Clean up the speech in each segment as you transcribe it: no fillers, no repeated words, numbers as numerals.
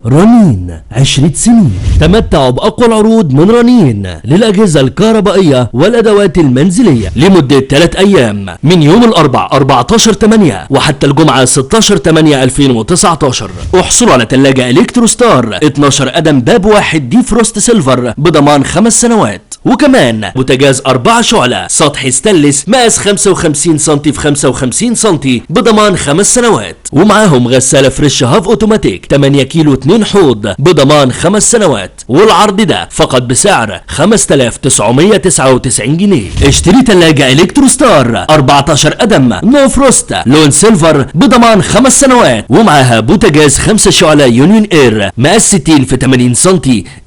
رنين 10 سنين. تمتعوا بأقوى العروض من رنين للأجهزة الكهربائية والأدوات المنزلية لمدة 3 أيام، من يوم الأربع 14/8 وحتى الجمعة 16/8/2019. احصلوا على ثلاجة إلكترو ستار 12 قدم باب واحد defrost silver بضمان 5 سنوات، وكمان بوتاجاز 4 شعلة سطح ستانلس مقاس 55 سم في 55 سم بضمان 5 سنوات، ومعاهم غسالة فريش half automatic 8 كيلو 2 حوض بضمان 5 سنوات. والعرض ده فقط بسعر 5999 جنيه. اشتري تلاجة الكترو ستار 14 قدم no frost لون silver بضمان 5 سنوات، ومعاها بوتاجاز 5 شعلة يونيون اير مقاس 60 في 80 سم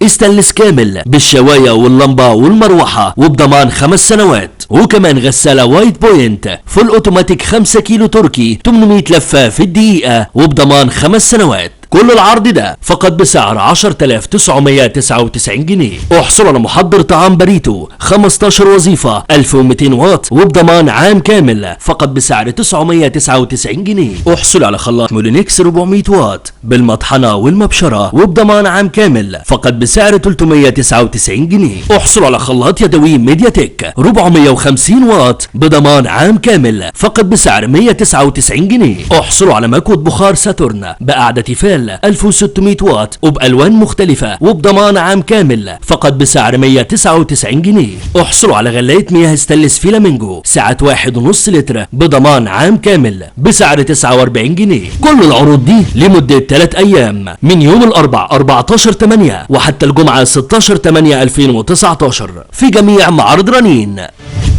ستانلس كامل بالشواية واللمبة والمروحة وبضمان 5 سنوات، وكمان غسالة وايت بوينت full automatic 5 كيلو تركي 800 لفة في الدقيقة وبضمان 5 سنوات. كل العرض ده فقط بسعر 10999 جنيه. احصلوا على محضر طعام بريتو 15 وظيفة 1200 واط وبضمان عام كامل فقط بسعر 999 جنيه. احصلوا على خلاط مولينكس 400 واط بالمطحنة والمبشرة وبضمان عام كامل فقط بسعر 399 جنيه. احصلوا على خلاط يدوي ميدياتيك 450 واط بضمان عام كامل فقط بسعر 199 جنيه. احصلوا على مكوة بخار ساتورن بقعدة تيفال 1600 واط وبألوان مختلفة وبضمان عام كامل فقط بسعر 199 جنيه. احصلوا على غلاية مياه ستانلس فيلامينجو سعة 1.5 لتر بضمان عام كامل بسعر 49 جنيه. كل العروض دي لمدة 3 أيام، من يوم الأربع 14/8 وحتى الجمعة 16/8/2019 في جميع معارض رنين.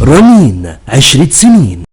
رنين 10 سنين.